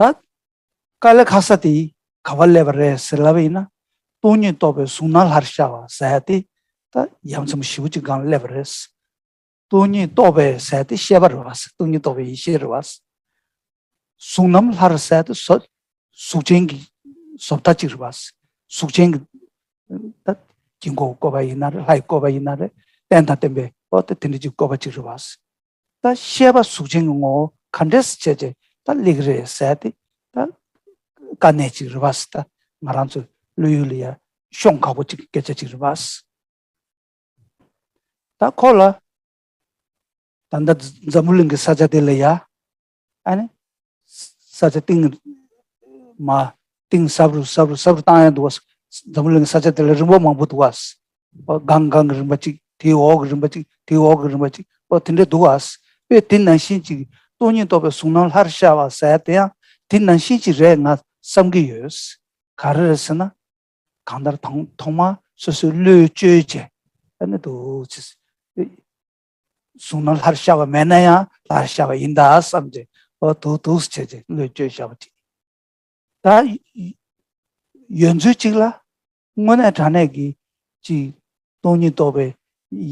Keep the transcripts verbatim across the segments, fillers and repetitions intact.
ད་དཀའ་ལས་ཁག་ས་དེ་ག་པར་སླེབས་པ་རེད་ཟེར་ལབ་པ་ཡིན་ན། སྟོང་ཉིད་རྟོགས་པའི་གཟུགས་སྣང་ལྷར་ཤར་བ་ཟེར་ཡ་དེ་ད་ཡ་མཚན་ཞེ་པོ་ཅིག་སྒང་ལ་སླེབས་པ་རེད། སྟོང་ཉིད་རྟོགས་པའི་ཟེར་དེ་ཤེས་པ་རེད་བ། སྟོང་ཉིད་རྟོགས་པའི་ཡེ་ཤེས་རེད་བ། གཟུགས་རྣམ་ལྷར་ཟེར་དེ་བཟོ་གཟུགས་ཅན་གྱི་བཟོ་ལྟ་ཅིག་རེད་བ། གཟུགས་ཅན་གྱི་ད་དཀྱིལ་འཁོར་བཀོད་པ་ཡིན་ན་རེད། ལྷ་ཡི་བཀོད་པ་ཡིན་ན་རེད། རྟེན་དང་བརྟེན་པའི་འོ་ད་དེ་འདྲ་ཅིག་བཀོད་པ་ཅིག་རེད་བ། ད་ཤེས་པ་གཟུགས་ཅན་གྱི་ངོ་བོ་ག་འདྲས་བྱས་བྱས་ད་སླེབས་ཀྱི་རེད་ཟེར་དེ་ད་དཀའ་གནད་ཅིག་རེད་བ། ད་ང་རང་ཚོའི་བློ་ཡུལ་ལ་ཡ་ཤོང་ཁག་པོ་ཅིག་སྐད་ཆ་ཅིག་རེད་བ། ད་ཁོ་ལ་ད་ལྟ་འཛམ་བུ་གླིང་གི་ས་ཆ་དེ་ལ་ཡ། ཨ་ནི་ས་ཆ་གཏིང་མ་གཏིང་ཟབ་རུ་ཟབ་རུ་ཟབ་རུ་བཏང་ཡ་འདུག་བ། འཛམ་བུ་གླིང་གི་ས་ཆ་དེ་ལ་རིམ་པ་མང་པོ་འདུག་བ། སྒང་སྒང་གི་རིམ་པ་གཅིག་དེའི་འོག་གི་རིམ་པ་གཅིག་དེའི་འོག་གི་རིམ་པ་གཅིག་འོ་དེ་འདྲ་འདུག་བ། དཔེ་དེ་ནང་བཞིན་གཅིག་སྟོང་ཉིད་རྟོགས་པའི་གཟུགས་སྣང་ལྷར་ཤར་བ་ཟེར་དེ་ཡང་དེ་ནང་བཞིན་གཅིག་རེད་ང་བསམ་གྱི་ཡོད། ག་རེ་རེད་ཟེར་ན། གང་ལྟར་ཐོག་ཐོག་མར་སོ་སོའི་བློས་བཅོས་བྱས། ཨ་ནི་འདུག་ཅེས། གཟུགས་སྣང་ལྷར་ཤར་བ་མེད་ན་ཡང་ལྷར་ཤར་བ་ཡིན་ད་བསམ་བྱས། འོ་འདུག་འདུག་བྱས་བྱས་བློས་བཅོས་བཞག་པ་ཅིག་ད་ཡོད་ཚུལ་གཅིག་ལ། དངོས་གནས་དྲང་གནས་ཀྱི་ཅིག་སྟོང་ཉིད་རྟོགས་པའི་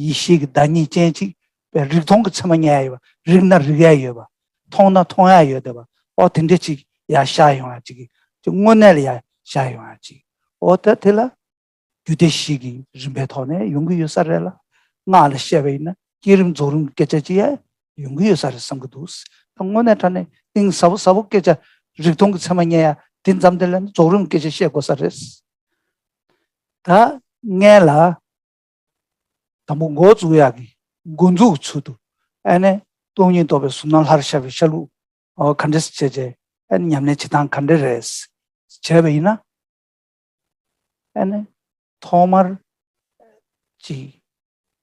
ཡེ་ཤེས་ཀྱི་བདག་ཉིད་ཅན་ཅིག་པའི་རིག་མཐོང་གི་ཚད་མ་རྙེད་ཡ་ཡོད་པ། རིག་ན་རིག་ཡ་ཡོད་པ། མཐོང་ན་མཐོང་ཡ་ཡོད་བསྡད་པ། འོ་དེ་འདྲ་ཅིག་ཡར་ཤར་ཡོང་ཡ་ཅིག་ཅིག་དངོས་གནས་ལ་ཡར་ཤར་ཡོང་ཡ་ཅིག་འོ་ད་དེ་ལ་རྒྱུད་སྡེ་བཞི་གི་རིམ་པའི་ཐོག་ནས་ཡོང་གི་ཡོད་ས་རེད་ལ། སྔགས་ལ་བཤད་པ་ཡིན་ན་བསྐྱེད་རིམ་རྫོགས་རིམ་གྱི་སྐད་ཆ་ཅིག་ཡ་ཡོང་གི་ཡོད་ས་རེད་བསམ་གྱི་འདུག་ད་དངོས་གནས་དྲང་གནས་གཏིང་ཟབ་པོ་ཟབ་པོ་སྐད་ཆ་རིག་མཐོང་གི་ཚད་མ་རྙེད་ཡ་དེ་མཚམས་དེ་ལ་ནི་རྫོགས་རིམ་སྐད་ཆ་བཤད་དགོས་ས་རེད། ད་ངས་ལ་དང་པོ་འགོ་འཛུགས་ཡག་གི་འགོ་འཛུགས་ཚུལ་དུ། ཨ་ནི་སྟོང་ཉིད་རྟོགས་པའི་གཟུགས་སྣང་ལྷར་ཤར་བའི་ཤར་ལུགས། ཨོ་ག་འདྲས་བྱས་བྱས་ཨ་ནི་ཉམས་ལེན་བྱེད་སྟངས་ག་འདྲས་རེད་བྱས་པ་ཡིན་ན། ཨ་ནི་ཐོག་མར་ཅིག་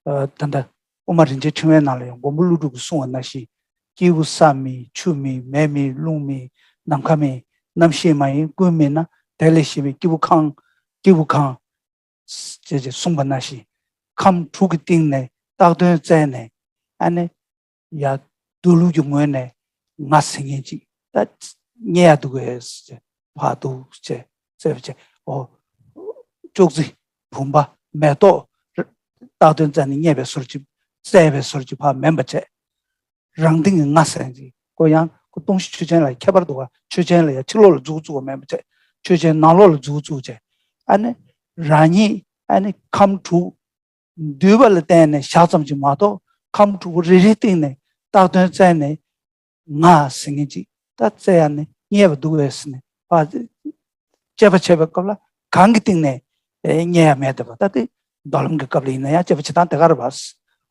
ཨ་ད་ལྟ་དབུ་མ་རིན་ཆེན་ཕྲེང་བའི་ནང་ལ་ཡང་མགོན་པོ་ཀླུ་སྒྲུབ་ཀྱིས་གསུངས་པ་ནང་བཞིན། སྐྱེས་བུ་ས་མེད་ཆུ་མེད་མེ་མེད་རླུང་མེད་ནམ་མཁའ་མེད། རྣམ་ཤེས་མ་ཡིན་ཀུན་མེད་ན། དེ་ལས་གཞན་མེད་སྐྱེས་བུ་གང་། སྐྱེས་བུ་གང་། ཅེས་ཅེས་གསུངས་པ་ནང་བཞིན། ཁམས་དྲུག་གི་སྟེང་ནས་བཏགས་དོན་བཙལ་ནས་ཨ་ནི་ཡ་མདོ་ལུགས་ཀྱི་ངོས་ནས་ང་ཟེར་མཁན་ཅིག་ད་རྙེད་ཡ་འདུག་གས་ཕར་འདུག་ཅེས་བཙལ་བ་བྱས། འོ་ཅོག་ཙེ་བུམ་པ་མེ་ཏོག་བཏགས་དོན་བཙལ་ནས་རྙེད་པའི་བཟོ་འདྲ་ཅིག་བཙལ་བའི་བཟོ་འདྲ་ཅིག་ཕར་མེད་པ་བྱས། རང་སྟེང་གི་ང་ཟེར་ཅིག་ཁོ་ཡང་ཁོ་སྟོང་གཞི་ཆོས་ཅན་ལ་ཁྱད་པར་འདུག་ག་ཆོས་ཅན་ལ་ཡང་ཕྱི་ལོགས་ལ་འཛུགས་བཙུགས་པ་མེད་པ་བྱས། ཆོས་ཅན་ནང་ལོགས་ལ་འཛུགས་བཙུགས་བྱས། ཨ་ནི་རང་ཉིད་ཨ་ནི་ཁམས་དྲུག་འདུས་པ་ལ་བརྟེན་ནས་བཞག་ཙམ་ཅིག་མ་གཏོགས། ཁམས་དྲུག་པོ་རེ་རེའི་སྟེང་ནས་བཏགས་དོན་བཙལ་ནས་ང་ཟེར་མཁན་ཅིག་ད་བཙལ་ཡ་ནི་རྙེད་པ་འདུག་གས་ཟེར་ནས་ཕར་དཔྱད་པ་བྱེད་པའི་སྐབས་ལ་གང་གི་སྟེང་ནས་རྙེད་ཡ་མེད་བསྡད་པ། ད་དེ་མདོ་ལམ་གྱི་སྐབས་ལ་ཡིན་ན་ཡང་དཔྱད་པ་བྱེད་སྟངས་དེ་ག་རེད་པ།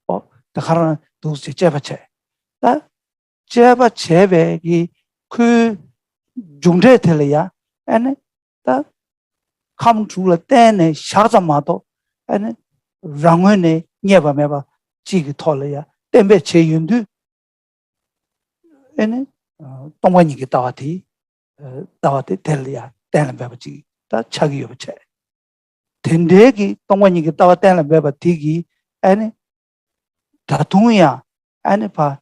ཨོ་དེ་ག་རང་འདུག་ཅེས་དཔྱད་པ་བྱས། ད་དཔྱད་པ་བྱས་པའི་གི་ཁོའི་མཇུག་འབྲས་དེ་ལ་ཡ་ཨ་ནི་ད་ཁམས་དྲུག་ལ་བརྟེན་ནས་བཞག་ཙམ་མ་གཏོགས། ཨ་ནི་རང་ངོས་ནས་རྙེད་པ་མེད་པ་གཅིག་གི་ཐོག་ལ་ཡ་གཏན་འབེབས་བྱས་ཡོང་དུས། ཨ་ནི་སྟོང་པ་ཉིད་ཀྱི་ལྟ་བ་དེ། ལྟ་བ་དེ་དེ་ལ་ཡ་གཏན་ལ་འབེབས་པ་ཅིག་ད་ཆགས་ཀྱི་ཡོད་པ་བྱས། དེ་འདྲའི་གི་སྟོང་པ་ཉིད་ཀྱི་ལྟ་བ་གཏན་ལ་འབེབས་པ་དེ་གིས་ཨ་ནི་ད་དུང་ཡང་ཨ་ནི་ཕར་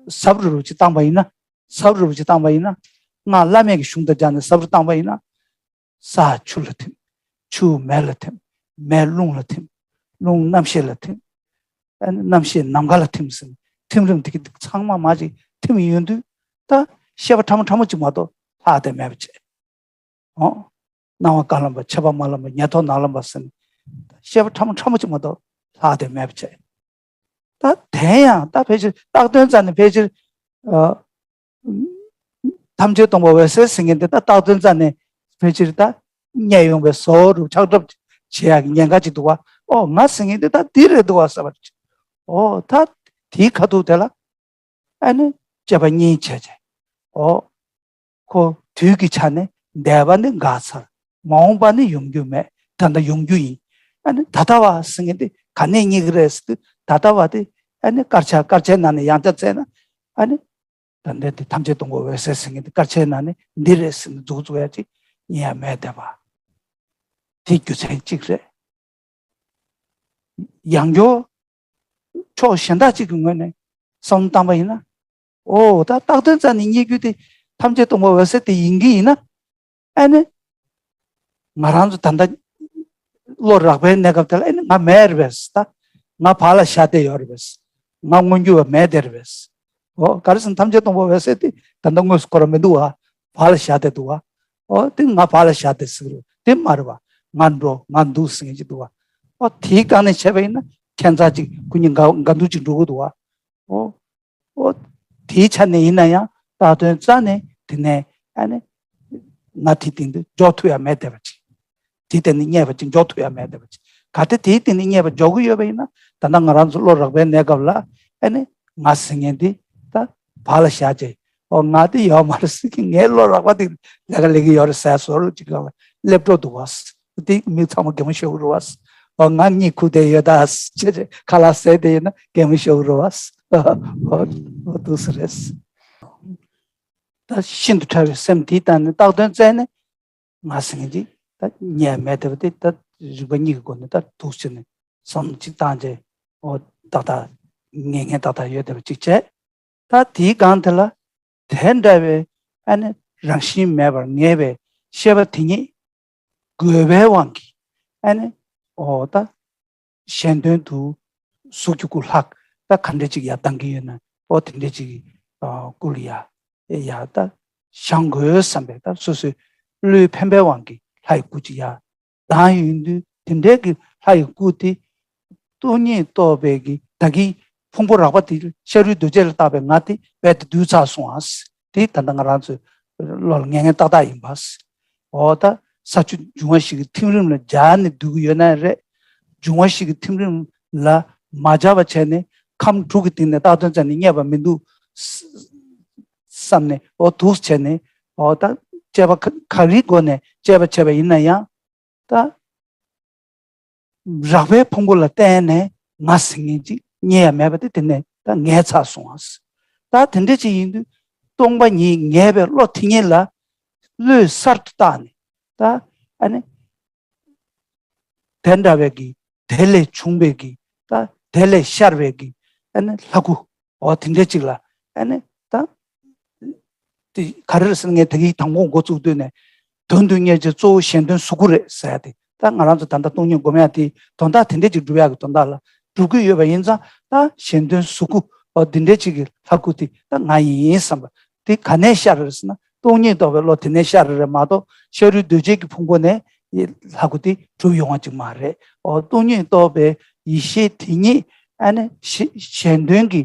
ཟབ་རུབ་རུབ་ཅིག་བཏང་པ་ཡིན་ན། ཟབ་རུབ་རུབ་ཅིག་བཏང་པ་ཡིན་ན། སྔགས་བླ་མེད་ཀྱི་གཞུང་དང་སྦྱར་ནས་ཟབ་རུབ་བཏང་པ་ཡིན་ན། ས་ཆུ་ལ་ཐིམ། ཆུ་མེ་ལ་ཐིམ། མེ་རླུང་ལ་ཐིམ། རླུང་རྣམ་ཤེས་ལ་ཐིམ། ཨ་ནི་རྣམ་ཤེས་ནམ་མཁའ་ལ་ཐིམ་ཟེར་ནས་ཐིམ་རིམ་དེ་གི་ཚང་མ་མར་ཅིག་ཐིམ་ཡོང་དུས། ད་ཤེས་པ་ཕྲ་མོ་ཕྲ་མོ་ཅིག་མ་གཏོགས་ལྷག་བསྡད་མེད་པ་བྱས། ཨོ། སྣང་བ་གང་ལ་བ་མཆེད་པ་མ་ལ་བ་ཉེར་ཐོབ་ནང་ལ་བ་ཟེར་ནས་ཤེས་པ་ཕྲ་མོ་ཕྲ་མོ་ཅིག་མ་གཏོགས་ལྷག་བསྡད་མེད་པ་བྱས། ད་དེ་ཡང་ད་ཕལ་ཆེར་བཏགས་དོན་རྩ་ནས་ཕལ་ཆེར། ཨ། ཐམས་ཅད་སྟོང་པ་འོད་གསལ་ཟེར་མཁན་དེ་ད་བཏགས་དོན་རྩ་ནས་ཕལ་ཆེར་ད་རྙེད་ཡོང་བའི་བཟོ་རུ་ཆགས་གྲབས་བྱེད་ཡག་གི་ཉེན་ཁ་ཅིག་འདུག་བ། ཨོ་ང་ཟེར་མཁན་དེ་ད་འདི་རེད་འདུག་བ་ཟེར་བ་རེད། ཨོ་ད་དེའི་ཁ་ཐུག་དེ་ལ་ཨ་ནི་དཔྱད་པ་གཉིས་བྱས་བྱས། ཨོ་ཁོ་དུས་ཀྱི་ཆ་ནས་འདས་པ་ནི་འགག་ཚར། མ་འོངས་པ་ནི་ཡོང་རྒྱུ་མེད། ད་ལྟ་ཡོང་རྒྱུ་ཡིན། ཨ་ནི་ད་ལྟ་བ་ཟེར་མཁན་དེ་ག་ནས་རྙེད་ཀྱི་རེད་ཟེར་དུས། ད་ལྟ་བ་དེ་ཨ་ནི་དཀར་ཆ་དཀར་ཆའི་ནང་ནས་ཡང་བསྐྱར་བཙལ་ན། ཨ་ནི་ད་ལྟ་དེ་ཐམས་ཅད་སྟོང་པ་འོད་གསལ་ཟེར་མཁན་དེ་དཀར་ཆའི་ནང་ནས་འདི་རེད་ཟེར་ནས་འཛུགས་བཙུགས་ཡ་ཅིག་རྙེད་ཡ་མེད་བསྡད་པ། དེ་རྒྱུ་མཚན་གཅིག་རེད། ཡང་སྐྱར་ཕྱོགས་གཞན་དག་ཅིག་གི་ངོས་ནས་བསམ་བློ་བཏང་པ་ཡིན་ན། ཨོ་ད་བཏགས་དོན་རྩ་ནས་རྙེད་རྒྱུ་དེ་ ཐམས་ཅད་སྟོང་པ་འོད་གསལ་དེ་ཡིན་གྱི་ཡིན་ན། ཨ་ནི། ང་རང་ཚོ་ད་ལྟ་བློ་རགས་པའི་གནས་སྐབས་དེ་ལ་ཨ་ནི་ང་མེད་རེད་པས་ད། ང་བག་ལ་ཞ་བསྡད་ཡོད་རེད་པས། ང་མངོན་གྱུར་བ་མེད་བསྡད་རེད་པས། འོ་ག་རེ་ཟེར་ན་ཐམས་ཅད་སྟོང་པ་འོད་གསལ་དེ་ད་ལྟ་དངོས་སུ་ཁོ་རང་མི་འདུག་བ། བག་ལ་ཞ་བསྡད་འདུག་བ། འོ་དེ་ང་བག་ལ་ཞ་བསྡད་ཟེར་གི་རེད་དེ་མ་རེད་བ། ང་འགྲོ་ང་འདུག་ཟེར་མཁན་ཅིག་འདུག་བ། འོ་དེའི་སྒང་ནས་བྱས་པ་ཡིན་ན་ཁྱད་མཚར་ཅིག་ཁོ་གཉིས་འགལ་འགལ་འདུ་ཅིག་འགྲོ་གི་འདུག་བ། འོ། ཨོ། དེའི་ཆ་ནས་ཡིན་ན་ཡང་བཏགས་དོན་རྩ་ནས་དེ་ནས་ཨ་ནི་ང་དེའི་སྟེང་དུ་འཇོག་ཐུབ་ཡ་མེད་བསྡད་པ་ཅིག་དེའི་སྟེང་ནས་རྙེད་པ་ཅིག་འཇོག་ཐུབ་ཡ་མེད་བསྡད་པ་ཅིག་གལ་ཏེ་དེའི་སྟེང་ནས་རྙེད་པ་འཇོག་གི་ཡོད་པ་ཡིན་ན་ད་ལྟ་ང་རང་ཚོ་བློ་རགས་པའི་གནས་སྐབས་ལ་ཨ་ནི་ང་ཟེར་མཁན་དེ་ད་བག་ལ་བཞག་བྱས་ཨོ་ང་དེ་ཡོད་མ་རེད་ཟེར་གི་ངའི་བློ་རགས་པ་དེ་ལས་ཀ་ལས་ཀྱི་ཡོད་རེད་ཟེར་བཟོ་འདྲ་ཅིག་ལ་སླེབས་འགྲོ་འདུག་བ། དེ་མི་ཚང་མ་གད་མོ་ཤོར་གི་རེད་བ། ཨོ་ང་གཉིད་ཁུག་བསྡད་ཡོད་ད་ཅེས་ཁ་ལག་ཟས་བསྡད་ཡོད་ན་གད་མོ་ཤོར་གི་རེད་བ། ཨོ་ཨོ་འདུག་སེ་རེད། ད་ཤིན་ཏུ་ཕྲ་བའི་སེམས་དེའི་སྟེང་ནས་བཏགས་དོན་རྩ་ནས་ང་ཟེར་མཁན་ཅིག་ད་རྙེད་མེད་བསྡད་པ་དེ་ད་རིག་པ་གཉིས་ཀྱི་སྒོ་ནས་ད་འདུག་སེ་ནས་བསམ་ཅིག་བཏང་རྗེས་ཨོ་ཏག་ཏག་ངེས་ངེས་ཏག་ཏག་ཡོད་བསྡད་པ་ཅིག་བྱས། ད་དེའི་སྒང་དེ་ལ་དེ་འདྲ་བའི་ཨ་ནི་རང་བཞིན་མེད་པར་ངེས་པའི་ཤེས་པ་དེ་ཉིད་དགོས་པའི་དབང་གིས་ཨ་ནི་འོ་ད་གཞན་དོན་དུ་གཟུགས་ཀྱི་སྐུ་ལྷག་ད་ག་འདྲ་ཅིག་ཡར་བཏང་གི་ཡོད་ན་འོ་དེ་འདྲ་ཅིག་སྐུ་ལ་ཡ་ཡ་ད་བཞེངས་དགོས་བསམ་པའི་ད་སོ་སོའི་བློའི་འཕེན་པའི་དབང་གིས་ལྷ་ཡི་སྐུ་ཅིག་ཡར་ལྡང་ཡོང་དུས་དེ་འདྲའི་གི་ལྷ་ཡི་སྐུ་དེ་སྟོང་ཉིད་རྟོགས་པའི་གི་ད་གིན་ཕུང་པོ་རགས་པ་དེ་ཤ་རུས་གདོས་བཅས་ལ་བཏགས་པའི་ང་དེ་རྦད་དེ་འདུས་ཚར་སོང་ཨ། དེ་ད་ལྟ་ང་རང་ཚོའི་བློ་ལ་ངེས་ངེས་ཏག་ཏག་ཡིན་པ། འོ་ད་ས་བཅུ་འབྱུང་བ་བཞི་གི་ཐིམ་རིམ་ལ་སྦྱར་ནས་སྡོད་ཀྱི་ཡོད་ན་རེད། འབྱུང་བ་བཞི་གི་ཐིམ་རིམ་ལ་མ་སྦྱར་བ་བྱས་ནས་ཁམས་དྲུག་གི་སྟེང་ནས་བཏགས་དོན་རྩ་ནས་རྙེད་པ་མི་འདུག་བསམ་ནས་འོ་འདུག་བྱས་ནས་འོ་ད་དཔྱད་པ་ག་ག་རེའི་སྒོ་ནས་དཔྱད་པ་བྱས་པ་ཡིན་ན་ཡང་། ད། རགས་པའི་ཕུང་པོ་ལ་བརྟེན་ནས་ང་ཟེར་མཁན་ཅིག་རྙེད་ཡ་མེད་པ་དེ་དེ་ནས་ད་ངེས་ཚར་སོང་ཨ། ད་དེ་འདྲ་ཅིག་ཡིན་དུས་སྟོང་པ་ཉིད་ངེས་པའི་བློ་དེ་ཉིད་ལ་བློས་གསར་དུ་བཏགས་ནས་ད་ཨ་ནི་དེ་འདྲ་བའི་གི་དེ་ལས་བྱུང་བའི་གི་ད་དེ་ལས་ཤར་བའི་གི་ཨ་ནི་ལྷ་སྐུ་འོ་དེ་འདྲ་ཅིག་ལ་ཨ་ནི་ད། དེ་ག་རེ་རེད་ཟེར་ན་ངས་ད་གིན་དང་པོ་འགོ་བཙུགས་དུས་ནས་དོན་དུ་གཉེར་བྱེད་གཙོ་བོ་གཞན་དོན་གཟུགས་སྐུ་རེད་ཟེར་ཡ་དེ་ད་ང་རང་ཚོ་ད་ལྟ་སྟོང་ཉིད་སྒོམ་ཡ་དེ་དོན་དག་དེ་འདྲས་ཅིག་སྒྲུབ་ཡ་གི་དོན་དག་ལ་སྒྲུབ་ཀྱི་ཡོད་པ་ཡིན་ཙང་ད་གཞན་དོན་གཟུགས་སྐུ་འོ་འདི་འདྲས་ཅིག་གི་ལྷ་སྐུ་དེ་ད་ང་ཡིན་བསམ་པ་དེ་ག་ནས་ཤར་རེད་ཟེར་ན་སྟོང་ཉིད་རྟོགས་པའི་བློ་དེ་ནས་ཤར་རེད་མ་གཏོགས་ཤ་རུས་གདོས་བཅས་ཀྱི་ཕུང་པོ་ནས་ལྷ་སྐུ་དེ་གྲུབ་ཡོང་བ་ཅིག་མ་རེད། འོ་སྟོང་ཉིད་རྟོགས་པའི་ཡེ་ཤེས་དེ་ཉིད་ཨ་ནི་གཞན་དོན་གྱི་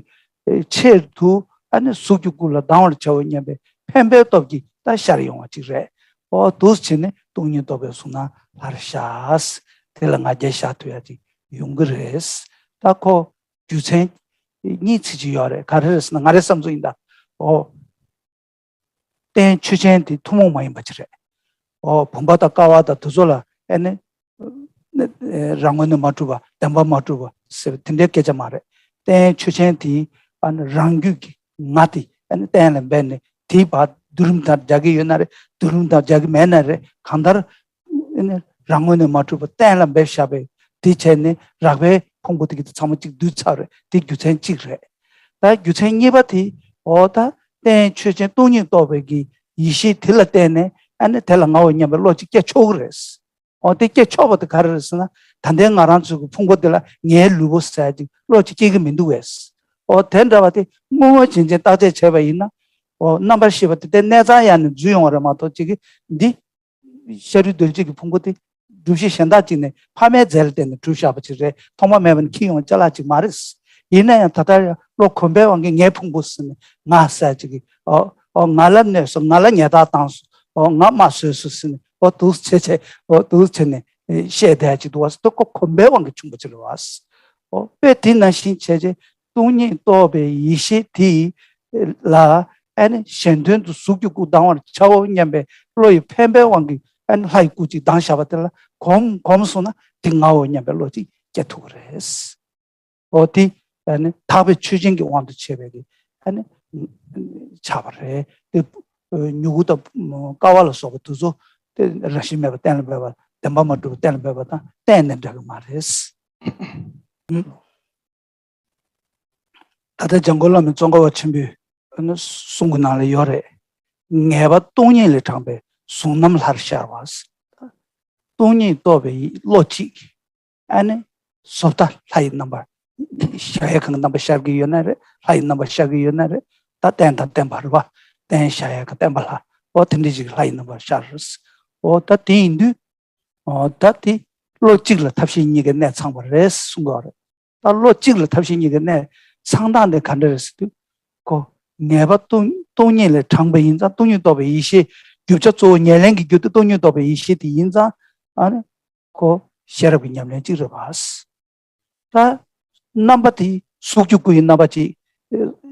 ཆེད་དུ་ཨ་ནི་གཟུགས་ཀྱི་སྐུ་ལ་ལྡང་བར་བྱའོ་སྙམ་པའི་འཕེན་པའི་སྟོབས་ཀྱིས་ད་ཤར་ཡོང་བ་ཅིག་རེད། འོ་འདུག་བྱས་ནས་སྟོང་ཉིད་རྟོགས་པའི་གཟུགས་སྣང་ལྷར་ཤར། དེ་ལ་ང་རྒྱལ་བཞག་ཐུབ་ཡ་ཅིག་ཡོང་གི་རེད། ད་ཁོ་རྒྱུ་མཚན་གཉིས་ཚིག་ཅིག་ཡོད་རེད། ག་རེ་རེད་ཟེར་ན་ང་རའི་བསམ་ཚུལ་ཡིན་ད། འོ། རྟེན་ཆོས་ཅན་དེ་ཐུན་མོང་མ་ཡིན་པ་ཅིག་རེད། འོ་བུམ་པ་དང་ཀ་བ་དང་དེ་ཚོ་ལ་ཨ་ནི་རང་ངོས་ནས་མ་གྲུབ་པ་བདེན་པར་མ་གྲུབ་པ་ཟེར་བ་དེ་འདྲའི་སྐད་ཆ་མ་རེད། རྟེན་ཆོས་ཅན་དེ་ཨ་ནི་རང་རྒྱུད་ཀྱི་ང་དེ་ཨ་ནི་གཏན་ལ་འབེབས་ནས་དེའི་བར་བསྡུ་རིམ་དང་སྦྱར་གྱི་ཡོད་ན་རེད། བསྡུ་རིམ་དང་སྦྱར་གྱི་མེད་ན་རེད། གང་ལྟར་ཨ་ནི་རང་ངོས་ནས་མ་གྲུབ་པ་གཏན་ལ་འབེབས་བཞག་པའི་དེ་བྱས་ནས་རགས་པའི་ཕུང་པོ་དེ་གི་དེ་ཚང་མ་གཅིག་བསྡུས་ཚར་རེད། དེ་རྒྱུ་མཚན་གཅིག་རེད། ད་རྒྱུ་མཚན་གཉིས་པ་དེ་འོ་ད་རྟེན་ཆོས་ཅན་སྟོང་ཉིད་རྟོགས་པའི་གི་ཡེ་ཤེས་དེ་ལ་བརྟེན་ནས་ཨ་ནི་དེ་ལ་ངའོ་སྙམ་པའི་བློ་གཅིག་སྐྱེ་ཆོག་གི་རེད། འོ་དེ་སྐྱེ་ཆོག་པ་དེ་ག་རེ་རེད་ཟེར་ན་ད་ལྟའི་ང་རང་ཚོའི་གི་ཕུང་པོ་དེ་ལ་ངའི་ལུས་པོ་ཟེར་ཡ་ཅིག་བློ་གཅིག་སྐྱེ་གི་མི་འདུག་བས། འོ་དེ་འདྲ་བ་དེ་དངོས་པོ་ཅན་ཅན་བརྟག་དཔྱད་བྱས་པ་ཡིན་ན་འོ་རྣམ་པར་ཤེས་པ་དེ་དེ་གནས་ཚང་ཡ་ནས་འཛུལ་ཡོང་བ་རེད་མ་གཏོགས་ཅིག་གི་འདི། ཤ་རུས་གདོས་བཅས་ཀྱི་ཕུང་པོ་དེ་སྒྲུབ་གཞི་གཞན་དག་ཅིག་ནས་ཕ་མའི་རྫས་ལ་བརྟེན་ནས་གྲུབ་བཞག་པ་ཅིག་རེད། ཐོག་མ་མེད་པ་ནས་འཁྱེར་ཡོང་བ་ཅ་ལག་ཅིག་མ་རེད། ཡིན་ན་ཡང་ད་ལྟ་བློ་གོམས་པའི་དབང་གིས་ངའི་ཕུང་པོ་ཟེར་ནས་ང་ཟེར་ཅིག་གིས་ཨོ་ཨོ་ང་ལ་གནོད་སོང་། ང་ལ་ཉེས་རྡུང་བཏང་སོང་། ཨོ་ང་རྨ་བཟོས་སོང་ཟེར་ནས་ཨོ་འདུག་བྱས་བྱས་ཨོ་འདུག་བྱས་ནས་བཤད་བསྡད་ཅིག་འདུག་བ་ཟེར། ད་ཁོ་གོམས་པའི་དབང་གིས་བྱུང་བ་ཅིག་རེད་བ། ཨོ་དཔེ་དེ་ནང་བཞིན་བྱས་བྱས་སྟོང་ཉིད་རྟོགས་པའི་ཡེ་ཤེས་དེ་ལ་ཨ་ནི་གཞན་དོན་དུ་གཟུགས་ཀྱི་སྐུ་ལྡང་བར་བྱའོ་སྙམ་པའི་བློ་ཡི་འཕེན་པའི་དབང་གིས་ཨ་ནི་ལྷ་ཡི་སྐུ་ཅིག་ལྡང་བཞག་པ་དེ་ལ་གོམས་གོམས་སོང་ན་དེ་ངའོ་སྙམ་པའི་བློ་ཅིག་སྐྱེ་ཐུབ་ཀྱི་རེད། ཨོ་དེ་ཨ་ནི་དག་པའི་ཆོས་ཅན་གྱི་དབང་དུ་བྱས་པའི་གི་ཨ་ནི་ཆགས་པ་རེད། དེ་མྱུ་གུ་དང་ཀ་བ་ལ་སོགས་པ་དེ་ཚོ་དེ་རང་བཞིན་མེད་པ་གཏན་ལ་འབེབས་པ་བདེན་པ་མ་གྲུབ་པ་གཏན་ལ་འབེབས་པ་དང་གཏན་ནས་འདྲ་གི་མ་རེད། ད་ལྟ་འཇམ་མགོན་བླ་མའི་ཙོང་ཁ་པ་ཆེན་པོའི་གསུང་གི་ནང་ལ་ཡོད་རེད། ངེས་པ་སྟོང་ཉིད་ལས་དྲངས་པའི་གཟུང་རྣམ་ལྷར་ཤར་བ། སྟོང་ཉིད་རྟོགས་པའི་བློ་གཅིག་ཨ་ནི་བཟོ་ལྟ་ལྷ་ཡི་རྣམ་པར་ཤར་ཡ་གང་གི་རྣམ་པར་ཤར་གྱི་ཡོད་ན་རེད། ལྷ་ཡི་རྣམ་པར་ཤར་གྱི་ཡོད་ན་རེད། ད་རྟེན་དང་བརྟེན་པ་རེད་བ། རྟེན་ཤར་ཡ་གང་བརྟེན་པ་ལྷ། འོ་དེ་འདྲ་ཞིག་ལྷ་ཡི་རྣམ་པར་ཤར། འོ་ད་དེ་ཡིན་དུས། འོ་ད་དེ་བློ་གཅིག་ལ་ཐབས་ཤེས་གཉིས་ཀའི་གནད་ཚང་བ་རེད་གསུང་གི་ཡོད་རེད། ད་བློ་གཅིག་ལ་ཐབས་ཤེས་གཉིས་ཀའི་གནད་ཚང་སྟངས་དེ་ག་འདྲ་རེད་ཟེར་དུས། ཁོ་ངེས་པ་སྟོང་སྟོང་ཉིད་ལས་དྲངས་པ་ཡིན་ཙང་། སྟོང་ཉིད་རྟོགས་པའི་ཡེ་ཤེས། རྒྱུ་ཆ་གཙོ་བོ་ཉེར་ལེན་གྱི་རྒྱུ་དེ་སྟོང་ཉིད་རྟོགས་པའི་ཡེ་ཤེས་དེ་ཡིན་ཙང་། ཨ་ནི་ཁོ་ཤེས་རབ་ཀྱི་ཉམས་ལེན་གཅིག་རེད་པ། ད་རྣམ་པ་དེ་གཟུགས་ཀྱི་སྐུ་ཡི་རྣམ་པ་གཅིག་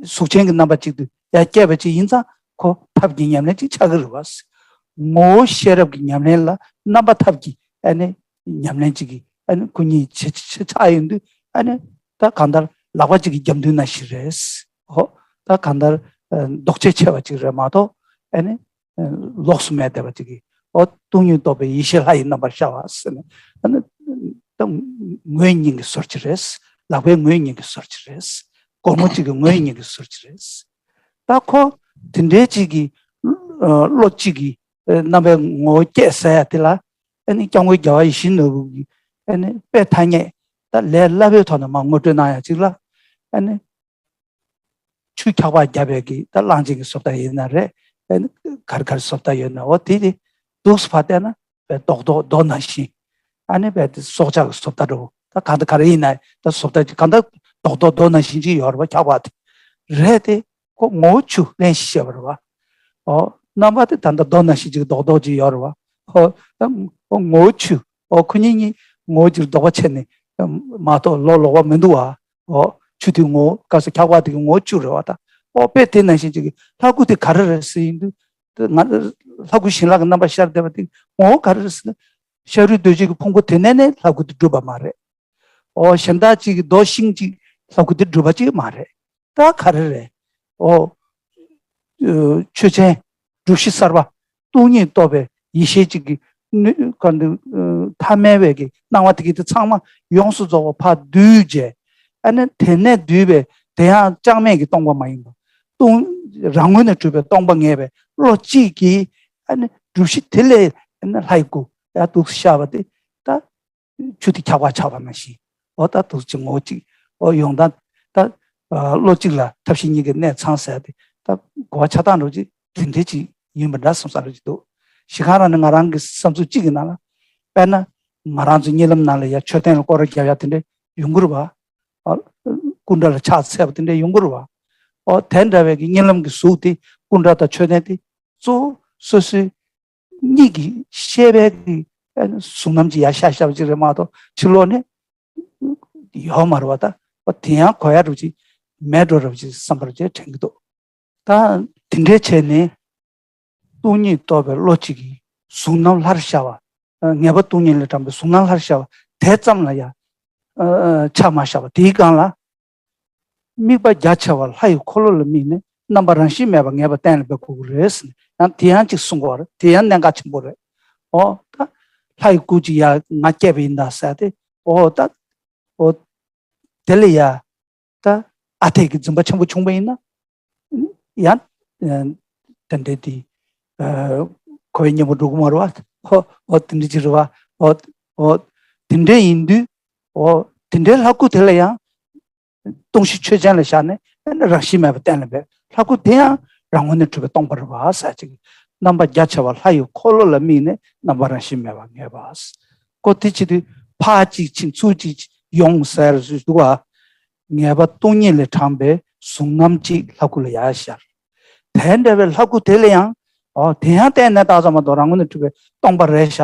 གཟུགས་ཅན་གྱི་རྣམ་པ་གཅིག་ཏུ་ཡར་སྐྱེས་པ་གཅིག་ཡིན་ཙང་ཁོ་ཐབས་ཀྱི་ཉམས་ལེན་གཅིག་ཆགས་ཀྱི་རེད་པ། ངོ་བོ་ཤེས་རབ་ཀྱི་ཉམས་ལེན་ལ་རྣམ་པ་ཐབས་ཀྱི་ཨ་ནི་ཉམས་ལེན་གཅིག་གི་ཨ་ནི་སྐུ་གཉིས་ཆ་ཆ་ཆགས་ཡོང་དུས། ཨ་ནི་ད་གང་ལྟར་ལག་པ་གཅིག་གི་རྒྱབ་མདུན་ནང་བཞིན་རེད། ཧོ། ད་གང་ལྟར་ཨ་ལྡོག་ཆས་ཆེ་བ་གཅིག་རེད་མ་གཏོགས། ཨ་ནི་ལོགས་སུ་མེད་བསྡད་པ་ཅིག་གིས། འོ་སྟོང་ཉིད་རྟོགས་པའི་ཡེ་ཤེས་ལྷ་ཡི་རྣམ་པར་ཤར་བ་ཟེར་ནས། ཨ་ནི་ད་ངོས་གཉིས་ཀྱི་ཟུར་གཅིག་རེད། ལག་པའི་ངོས་གཉིས་ཀྱི་ཟུར་གཅིག་རེད། སྒོར་མོ་གཅིག་གི་ངོས་གཉིས་ཀྱི་ཟུར་གཅིག་རེད། ད་ཁོ་དེ་འདྲའི་ཅིག་གི་ཨ་བློ་གཅིག་གི་ཨ་རྣམ་པའི་ངོ་བོ་སྐྱེས་ཟེར་ཡ་དེ་ལ། ཨ་ནི་སྐྱབས་མགོན་རྒྱལ་བ་ཡིད་བཞིན་ནོར་བུ་གིས་ཨ་ནི་དཔེ་ཐ་སྙད་ད་ལས་སླ་པོའི་ཐོག་ནས་མར་ངོ་སྤྲོད་གནང་ཡ་ཅིག་ལ། ཨ་ནི་ཆུ་འཁྱག་པ་བརྒྱབ་པའི་གི་ད་གླང་ཆེན་གྱི་བཟོ་ལྟ་ཡིན་ན་རེད། ཨ་ནི་ག་རེ་ག་རེ་བཟོ་ལྟ་ཡོད་ན། འོ་དེ་དེ་འདུག་སེ་ཕར་བལྟས་ན་དཔེ་རྡོག་རྡོག་རྡོ་ནང་བཞིན། ཨ་ནི་དཔེ་དེ་སྲོག་ཆགས་ཀྱི་བཟོ་ལྟ་འདྲ་བོ། ད་གང་ལྟར་ག་རེ་ཡིན་ན་ད་བཟོ་ལྟ་ཅིག་གང་ལྟར་རྡོག་རྡོག་རྡོ་ནང་བཞིན་ཅིག་ཡོད་རེད་པ། འཁྱག་པ་དེ་རེད་དེ། ཁོ་ངོ་བོ་ཆུ་ལྷན་ཅིག་བྱས་པ་རེད་པ། ཨོ་རྣམ་པ་དེ་ད་ལྟ་རྡོ་ནང་བཞིན་ཅིག་རྡོག་རྡོག་ཅིག་ཡོད་རེད་པ། ཨོ་ད་ཨོ་ངོ་བོ་ཆུ། ཨོ་ཁོ་གཉིས་གཉིས་ངོ་བོ་ཅིག་རྡོག་པ་ཆད་ནས་མ་གཏོགས་ལོག་ལོག་པ་མི་འདུག་བ། ཨོ་ཆུ་དེ་ངོ་བོ་སྐབས་སུ་འཁྱག་པ་དེ་གི་ངོ་བོ་ཆུ་རེད་པ། ད་ཨོ་དཔེ་དེ་ནང་བཞིན་ཅིག་གི་ལྷ་སྐུ་དེ་ག་རེ་རེད་ཟེར་ཡིན་དུས། ང་ལྷ་སྐུ་བྱིན་རླབས་ཀྱི་རྣམ་པར་ཤར་བསྡད་པ་དེ་ངོ་བོ་ག་རེ་རེད་ཟེར་ན། ཤ་རུས་གདོས་བཅས་ཀྱི་ཕུང་པོ་དེ་ནས་ནི་ལྷ་སྐུ་དེ་གྲུབ་པ་མ་རེད། ཨོ་གཞན་དག་ཅིག་གི་རྡོ་ཤིང་ཅིག་ལྷ་སྐུ་དེ་གྲུབ་པ་ཅིག་མ་རེད། ད་ག་རེ་རེད། ཨོ་ཆོས་ཅན། སྒྲུབ་གཞི་གསར་པ། སྟོང་ཉིད་རྟོགས་པའི་ཡེ་ཤེས་ཅིག་གི་གནོད་ག་འདི་ཐ་མལ་བའི་གི་སྣང་བ་དེ་གི་དེ་ཚང་མ་ཡོངས་སུ་རྫོགས་པ་ཕར་བསྡུས་བྱས། ཨ་ནི་དེ་ནས་བསྡུས་པའི་དེ་ཡང་ཅང་མེད་ཀྱི་སྟོང་པ་མ་ཡིན་པ། སྟོང་རང་ངོས་ནས་གྲུབ་པའི་སྟོང་པ་ངེས་པའི་བློ་གཅིག་གིས། ཨ་ནི་སྒྲུབ་གཞི་དེ་ལས་ཨ་ནི་ལྷའི་སྐུ་ཡར་འདུག་སེ་ཤར་བ་དེ། ད་ཆུ་དེ་འཁྱག་པ་ཆགས་པ་ནང་བཞིན། འོ་ད་འདུག་སེ་ངོ་བོ་གཅིག་འོ་ཡོང་སྟངས། ད་བློ་གཅིག་ལ་ཐབས་ཤེས་གཉིས་ཀའི་གནད་ཚང་ཟེར་དེ། ད་གོ་བ་ཆགས་སྟངས་འདྲ་ཅིག་དེ་འདྲ་ཅིག་ཡིན་པ་འདྲ་བསམ་ས་འདྲ་ཅིག་འདུག་གཞི་གང་རང་ནས་ང་རང་གི་བསམ་ཚུལ་གཅིག་གི་ནང་ལ། དཔེར་ན་ང་རང་ཚོ་གཉིད་ལམ་ནང་ལ་ཡ་མཆོད་རྟེན་ལ་སྐོར་ར་རྒྱབ་ཡ་དེ་འདྲ་ཡོང་གི་རེད་བ། ཨ་སྐུ་འདྲ་ལ་ཕྱག་འཚལ་བ་དེ་འདྲ་ཡོང་གི་རེད་བ། ཨོ་དེ་འདྲ་བའི་གི་གཉིད་ལམ་གྱི་གཟུགས་དེ་སྐུ་འདྲ་དང་མཆོད་རྟེན་དེ་གཙོ་བོ་སོ་སོའི་གཉིད་ཀྱི་ཤེས་པའི་གི་གཟུང་རྣམ་གྱི་ཡར་ཤར་ཤར་བ་ཅིག་རེད་མ་གཏོགས་ཕྱི་ལོགས་ནས་ཡོད་མ་རེད་བ། ད་ཨོ་དེ་ཡང་གོ་ཡ་འདྲ་ཅིག་མེད་འགྲོ་འདྲ་ཅིག་བསམ་པ་འདྲ་ཅིག་དྲན་གྱི་འདུག་ད་དེ་འདྲའི་བྱས་ནས། སྟོང་ཉིད་རྟོགས་པའི་བློ་གཅིག་གིས་གཟུང་རྣམ་ལྷར་ཤར་བ། ངེས་པ་སྟོང་ཉིད་ལས་དྲངས་པའི་གཟུང་རྣམ་ལྷར་ཤར་བ་དེ་ཙམ་ལ་ཡང་ཆ་མ་བཞག་པ་དེའི་སྒང་ལ། དམིགས་པ་རྒྱ་ཆེ་བ་ལྷ་ཡི་འཁོར་ལོ་ལ་དམིགས་ནས་རྣམ་པ་རང་བཞིན་མེད་པ་ངེས་པ་གཏན་ལ་འབེབས་དགོས་ཀྱི་རེད་ཟེར་ནས། ཡང་དེ་ཡང་གཅིག་གསུང་དགོས་རེད། དེ་ཡང་གནད་འགག་ཆེན་པོ་རེད། ཨོ་ད་ལྷ་ཡི་སྐུ་གཅིག་ཡ་ང་སྐྱེས་པ་ཡིན་ད་ཟེར་ཏེ། ཨོ་ད་ཨོ་དེ་ལ་ཡ། ད་ཨ་འཐས་ཀྱི་འཛིན་པ་ཆེན་པོ་བྱུང་བ་ཡིན་ན། ཡང་དེ་འདྲའི་དེ་འཁོར་བའི་གཉེན་པོ་འགྲོ་གི་མ་རེད་བ། ཨོ་ཨོ་དེ་འདྲ་ཅིག་རེད་བ། ཨོ་ཨོ་དེ་འདྲ་ཡིན་དུས། ཨོ་དེ་འདྲའི་ལྷ་སྐུ་དེ་ལ་ཡང་སྟོང་གཞི་ཆོས་ཅན་ལ་བཞག་ནས་རང་བཞིན་མེད་པ་གཏན་ལ་འབེབས། ལྷ་སྐུ་དེ་ཡང་རང་ངོས་ནས་གྲུབ་པའི་སྟོང་པ་རེད་བ་ཟེར་ཅིག་རྣམ་པ་རྒྱ་ཆེ་བ་ལྷ་ཡི་འཁོར་ལོ་ལ་དམིགས་ནས་རྣམ་པ་རང་བཞིན་མེད་པ་ངེས་པ། ཀོ་དེ་བྱེད་དུས་ཕར་གཅིག་ཕྱིན་ཚུར་གཅིག་ཡོང་ཟེར་ཞིག་འདུག་བ། ངེས་པ་སྟོང་ཉིད་ལས་དྲངས་པའི་གཟུང་རྣམ་གཅིག་ལྷ་སྐུ་ལ་ཡར་ཤར། དེ་འདྲ་བའི་ལྷ་སྐུ་དེ་ལ་ཡང་། ཨོ་དེ་ཡང་གཏན་ནས་བཏགས་ཙམ་མ་གཏོགས་རང་ངོས་ནས་གྲུབ་པའི་སྟོང་པ་རེད་ཤག་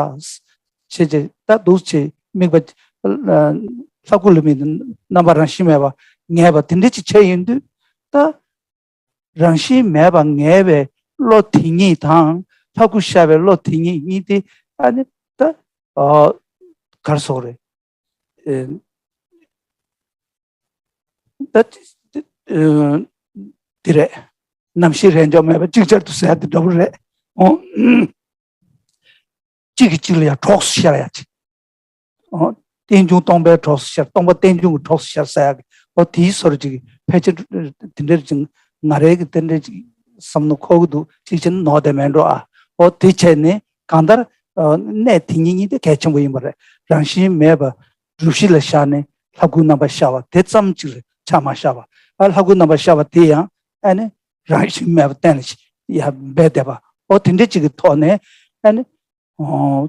ཅེས་བྱས། ད་འདུག་སེ་དམིགས་པ་ལྷ་སྐུ་ལ་དམིགས་ནས་རྣམ་པ་རང་བཞིན་མེད་པ་ངེས་པ་དེ་འདྲ་ཅིག་བྱས་ཡིན་དུས། ད་རང་བཞིན་མེད་པ་ངེས་པའི་བློ་དེ་ཉིད་དང་ལྷ་སྐུ་ཤར་བའི་བློ་དེ་ཉིད་གཉིས་དེ། ཨ་ནི་ད་ཨོ་ག་རེ་ཟེར་དགོས་རེད། ཨེ། ད་དེ་རེད། རྣམ་ཤེས་རེས་འཇོག་མེད་པ་ཅིག་ཅར་དུ་ཟེར་དེ་འདྲ་པོ་རེད། ཨོ། གཅིག་གིས་གཅིག་ལ་ཡང་གྲོགས་སུ་ཤར་ཡ་ཅིག་ཨོ། རྟེན་འབྱུང་སྟོང་པའི་གྲོགས་སུ་ཤར། སྟོང་པ་རྟེན་འབྱུང་གི་གྲོགས་སུ་ཤར་ཟེར་ཡ་གི། ཨོ་དེའི་སོར་ཅིག་ཕལ་ཆེར་དེ་འདྲ་ཅིག་ང་རའི་གི་དེ་འདྲ་ཅིག་ བསམ་བློ་འཁོར་གྱི་འདུག་ཅིག་བྱས་ན་ནོར་དེ་མེད་འགྲོ་ཨ། འོ་དེ་བྱས་ནས་གང་ལྟར་གནད་དེ་ཉིད་གཉིས་དེ་གལ་ཆེན་པོ་ཡིན་པ་རེད། རང་བཞིན་མེད་པ་སྒྲུབ་གཞི་ལ་བཞག་ནས་ལྷ་སྐུ་རྣམ་པར་ཤར་བ་དེ་ཙམ་ཅིག་ལ་ཆ་མ་བཞག་པ། ཨ་ལྷ་སྐུ་རྣམ་པར་ཤར་བ་དེ་ཡང་ཨ་ནི་རང་བཞིན་མེད་པ་གཏན་ལ་ཡར་སྦས་བསྡད་པ། འོ་དེ་འདྲ་ཅིག་གི་ཐོག་ནས་ཨ་ནི་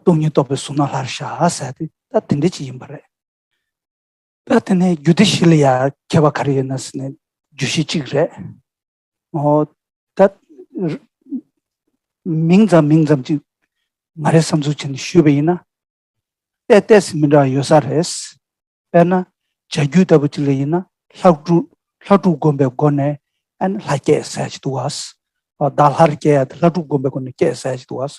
སྟོང་ཉིད་རྟོགས་པའི་གཟུགས་སྣང་ལྷར་ཤར་ཟེར་དེ་ད་དེ་འདྲ་ཅིག་ཡིན་པ་རེད། ད་དེ་ནས་རྒྱུད་སྡེ་བཞི་ལ་ཡང་ཁྱད་པར་ག་རེ་ཡོད་ན་ཟེར་ན་རྒྱུད་བཞི་གཅིག་རེད། འོ་ད་མིང་ཙམ་མིང་ཙམ་ཅིག་ང་རའི་བསམ་ཚུལ་བྱས་ནས་ཞུས་པ་ཡིན་ན། ཏོག་ཙམ་མི་འདྲ་བ་ཡོད་ས་རེད། དཔེར་ན་བྱ་རྒྱུད་ལྟ་བུ་ཅིག་ལ་ཡིན་ན་ལྷ་སྒྲུབ་ལྷ་སྒྲུབ་སྒོམ་པའི་སྒོ་ནས་ཨ་ནི་ལྷ་སྐྱེས་ཟེར་ཅིག་འདུག་བ། བདག་ལྷར་སྐྱེ་ཡ་དེ་ལྷ་སྒྲུབ་སྒོམ་པའི་སྒོ་ནས་སྐྱེས་ཟེར་ཅིག་འདུག་བ།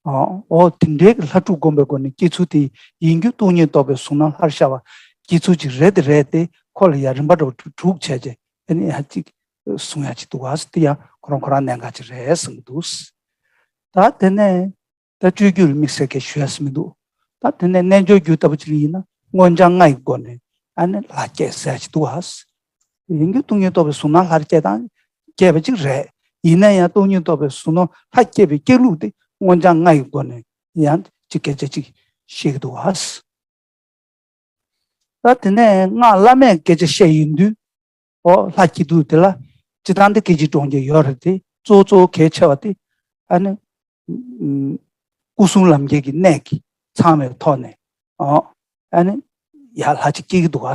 འོ་དེ་འདྲའི་ལྷ་སྒྲུབ་སྒོམ་པའི་སྒོ་ནས་སྐྱེ་ཚུལ་དེ་ཡིན་རྒྱུ་སྟོང་ཉིད་རྟོགས་པའི་གཟུགས་སྣང་ལྷར་ཤར་བ་སྐྱེ་ཚུལ་ཅིག་རེད་དེ་རེད་དེ་ཁོ་ལ་ཡང་རིམ་པ་འདྲ་བོ་དྲུག་བྱས་རྗེས་ཨ་ནི་ཡང་ཅིག་གསུང་ཡ་ཅིག་འདུག་བ། དེ་ཡང་ཁོ་རང་ཁོ་རང་གནད་འགག་ཅིག་རེད་བསམ་གྱི་འདུག་ད་དེ་ནས། ད་སྤྱོད་རྒྱུད་ལ་དམིགས་བསལ་གྱི་ཞུ་ཡ་ཟེར་མི་འདུག་ད་དེ་ནས་རྣལ་འབྱོར་རྒྱུད་ལྟ་བུ་ཅིག་ཡིན་ན་མངོན་བྱང་ལྔ་ཡི་སྒོ་ནས་ཨ་ནི་ལྷ་སྐྱེས་ཟེར་ཅིག་འདུག་ཨ། ཡིན་རྒྱུ་སྟོང་ཉིད་རྟོགས་པའི་གཟུགས་སྣང་ལྷར་སྐྱེས་དང་སྐྱེས་པ་ཅིག་རེད། ཡིན་ན་ཡང་སྟོང་ཉིད་རྟོགས་པའི་གཟུགས་སྣང་ལྷར་སྐྱེས་པའི་སྐྱེ་ལུགས་དེ་མངོན་བྱང་ལྔ་ཡི་སྒོ་ནས་ཡང་ཅིག་སྐད་ཆ་ཅིག་བཤད་ཀྱི་འདུག་ཨ། ད་དེ་ནས་སྔགས་བླ་མེད་སྐད་ཆ་བཤད་ཡོང་དུས། འོ་ལྷ་སྐྱིད་སྡུག་དེ་ལ་སྤྱི་བཏང་དེ་སྐད་ཅིག་གྲོང་ཁྱེར་ཡོད་རེད་དེ་གཙོ་གཙོ་གལ་ཆེ་བ་དེ་ཨ་ནི་སྐུ་གསུམ་ལམ་ཁྱེར་གྱི་གནད་ཀྱིས་ཚང་བའི་ཐོག་ནས་འོ་ཨ་ནི་ཡར་ལྷ་ཅིག་སྐྱེ་གི་འདུག་ག་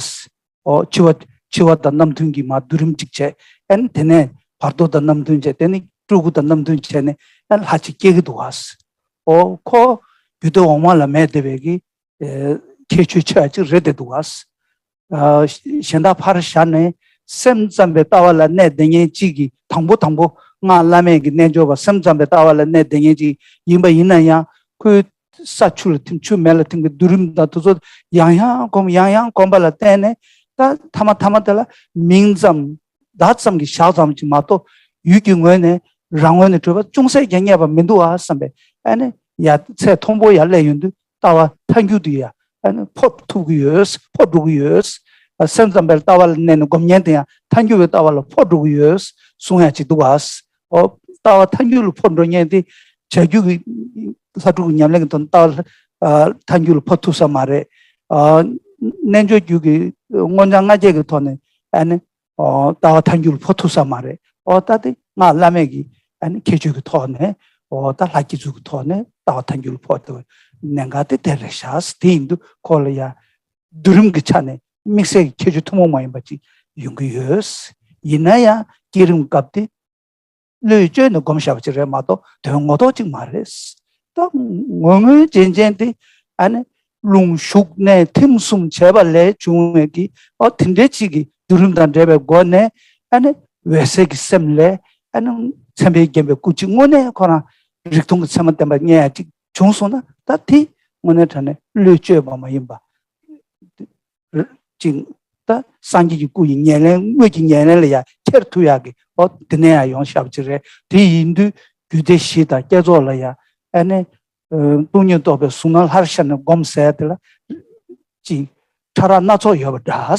འོ་འཆི་བ་འཆི་བ་དང་རྣམ་མཐུན་གྱི་མར་བསྡུ་རིམ་ཅིག་བྱས་ཨ་ནི་དེ་ནས་བར་དོ་དང་རྣམ་མཐུན་བྱས་དེ་ནི་སྤྲུལ་སྐུ་དང་རྣམ་མཐུན་བྱས་ནས་ཨ་ནི་ལྷ་ཅིག་སྐྱེ་གི་འདུག་ག་འོ་ཁོ་རྒྱུད་སྡེ་འོག་མ་ལ་མེད་བསྡད་པའི་གི་ཁྱད་ཆོས་ཆེ་བ་ཅིག་རེད་བསྡད་འདུག་ག་གཞན་དག་ཕར་བཞག་ནས་སེམས་ཙམ་པའི་ལྟ་བ་ལ་གནས་བསྡད་མཁན་གཅིག་གིས་དང་པོ་དང་པོ་སྔགས་བླ་མེད་ཀྱི་རྣལ་འབྱོར་པ་སེམས་ཙམ་པའི་ལྟ་བ་ལ་གནས་བསྡད་མཁན་གཅིག་ཡིན་པ་ཡིན་ན་ཡང་ཁོའི་ས་ཆུ་ལ་ཐིམ་ཆུ་མེ་ལ་ཐིམ་གྱི་བསྡུ་རིམ་དང་དེ་ཚོ་ཡང་ཡང་སྒོམ་ཡང་ཡང་སྒོམ་པ་ལ་བརྟེན་ནས་ད་ཐ་མ་ཐ་མ་དེ་ལ་མིང་ཙམ་བརྡ་ཙམ་གྱི་བཞག་ཙམ་གྱིས་མ་གཏོགས་ཡུལ་གྱི་ངོས་ནས་རང་ངོས་ནས་གྲུབ་པ་ཅུང་ཟད་ཀྱང་རྙེད་པ་མི་འདུག་ཨ་བསམ་པས་ཨ་ནི་ཡ་ཚད་མཐོན་པོ་ཡར་སླེབས་ཡོང་དུས། ལྟ་བ་ཐལ་འགྱུར་དུ་ཡང་ཨ་ནི་འཕོ་ཐུབ་ཀྱི་ཡོད། འཕོ་འགྲོ་གི་ཡོད། སེམས་ཙམ་པའི་ལྟ་བ་ལ་གནས་ནས་སྒོམ་ཉན་དེ་ཡང་ཐལ་འགྱུར་བའི་ལྟ་བ་ལ་འཕོ་འགྲོ་གི་ཡོད་གསུང་ཡ་ཅིག་འདུག་ག་འོ་ལྟ་བ་ཐལ་འགྱུར་ལ་འཕོ་འགྲོ་ཉན་དེ་བྱ་རྒྱུད་ཀྱི་ལྷ་སྒྲུབ་ཀྱི་ཉམས་ལེན་གྱི་དོན་ལྟ་བ་ཐལ་འགྱུར་ལ་འཕོ་ཐུབ་ས་མ་རེད། རྣལ་འབྱོར་རྒྱུད་ཀྱི་མངོན་བྱང་ལྔ་བརྒྱ་གི་ཐོག་ནས་ཨ་ནི། ལྟ་བ་ཐལ་འགྱུར་ལ་འཕོ་ཐུབ་ས་མ་རེད། འོ་ད་དེ་སྔགས་བླ་མེད་ཀྱི་ཨ་ནི་ཁྱད་ཆོས་ཀྱི་ཐོག་ནས་འོ་ད་ལྷ་སྐྱེ་ཚུལ་གྱི་ཐོག་ནས་ལྟ་བ་ཐལ་འགྱུར་ལ་འཕོ་ཐུབ་གནད་འགག་དེ་དེ་རེད་ཤག་དེ་ཡིན་དུས་ཁོ་ལ་ཡང་བསྡུ་རིམ་གྱི་ཆ་ནས་དམིགས་བསལ་གྱི་ཁྱད་ཆོས་ཐུན་མོང་མ་ཡིན་པ་ཅིག་ཡོང་གི་ཡོད། ཡིན་ན་ཡང་བསྐྱེད་རིམ་སྐབས་དེ་བློས་བཅོལ་ནས་སྒོམ་བཞག་པ་ཅིག་རེད་མ་གཏོགས་དོན་ངོ་ཐོག་ཅིག་མ་རེད། ད་ངོ་ངོ་རྗེན་རྗེན་དེ་ཨ་ནི་རླུང་ཞུགས་གནས་ཐིམ་གསུམ་བྱས་པ་ལས་བྱུང་བའི་གི་ཨོ་དེ་འདྲའི་ཅིག་གི་བསྡུ་རིམ་དང་འབྲེལ་བའི་སྒོ་ནས་ཨ་ནི་འོད་གསལ་གྱི་སེམས་ལས་ཨ་ནི་མཚན་དཔེས་བརྒྱན་པའི་སྐུ་གཅིག་དངོས་གནས་ཁོ་རང་རིགས་མཐུན་གྱི་མཚན་མ་ལྡན་པ་རྙེད་ཡ་ཅིག་བྱུང་སོང་ན་ད་དེ་དངོས་གནས་དྲང་གནས་བློས་བཅོལ་བ་མ་ཡིན་པ། ཅིང་། ད་སངས་རྒྱས་ཀྱི་སྐུ་ཡི་ཉམས་ལེན་དངོས་ཀྱི་ཉམས་ལེན་ལ་ཡང་འཁྱེར་ཐུབ་ཡག་གི་ཨོ་དེ་ནས་ཡང་ཡོང་བཞག་པ་ཅིག་རེད། དེ་ཡིན་དུས་རྒྱུད་སྡེ་བཞི་དང་བསྐྱེད་རྫོགས་ལ་ཡང་ཨ་ནི། སྟོང་ཉིད་རྟོགས་པའི་གཟུགས་སྣང་ལྷར་ཤར་ནས་སྒོམ་ཟེར་དེ་ལ། ཅིག་ཕྲ་རགས་སྣ་ཚོགས་ཡོད་པ་འདྲ།